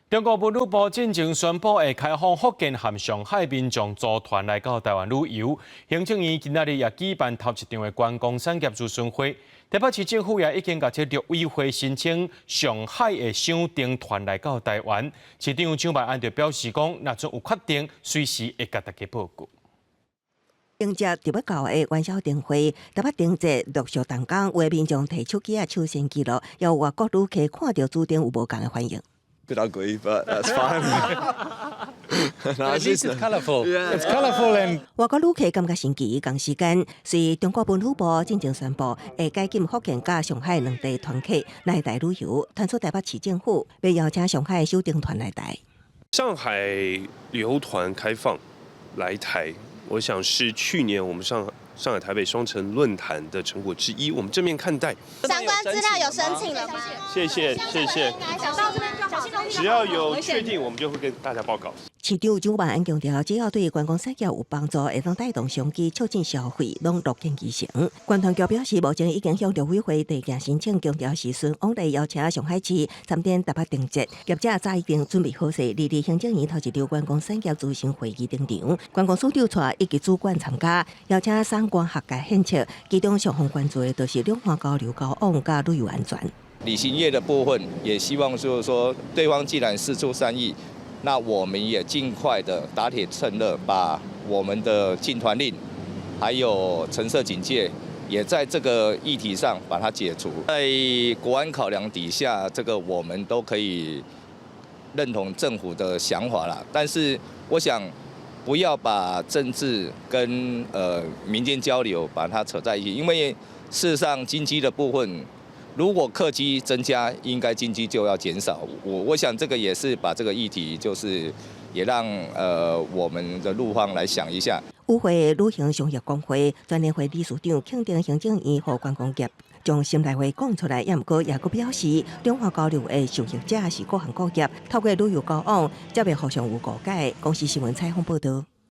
中國文旅部進前宣布會開放福建和上海民眾組團來到台灣旅遊。行政院今仔日也舉辦頭一場的觀光產業諮詢會。台北市政府也已經共這陸委會申請上海的商登團來到台灣。市長蔣萬安就表示講，若陣有確定，隨時會共大家報告。迎接就欲到的元宵燈會，台北燈節陸續動工，有的民眾提手機仔搶先記錄，也有外國旅客看著主燈有無仝的反應。 Bit ugly, but that's fine. No, at least it's colourful. It's colourful and 外國旅客感覺神奇，仝時間，隨中國文旅部進前宣布，會解禁福建佮上海兩地團客來台旅遊，傳出台北市政府欲邀請上海首登團來台。上海旅遊團開放來台，我想是去年我們上海台北雙城論壇的成果之一，我們正面看待。相關資料有申請了嗎？謝謝謝謝。只要有確定，我們就會跟大家報告。市長蔣萬安強調，只要對觀光產業有幫助，會當帶動商機、促進消費，攏樂見其成。觀團局表示，目前已經向陸委會提件申請，強調是循往例邀請上海市參展台北燈節，業者早已經準備好勢，貳日行政院頭一場觀光產業諮詢會議登場，觀光署長帶以及主管參加，邀請產官學界獻策，其中雙方關注的就是兩岸交流交往佮旅遊安全。旅行業的部分也希望就是說，對方既然釋出善意，那我們也盡快的打鐵趁熱，把我們的禁團令，還有橙色警戒，也在這個議題上把它解除。在國安考量底下，這個我們都可以認同政府的想法啦。但是我想，不要把政治跟民間交流把它扯在一起，因為事實上經濟的部分，如果客機增加，應該經濟就要減少。我想這個也是把這個議題，就是也讓我們的陸方來想一下。與會旅行商業公會全聯會理事長肯定行政院予觀光業將心內話講出來，也毋過也閣表示，兩岸交流的受益者是各行各業，透過旅遊交往，才袂互相有誤解。公視新聞採訪報導。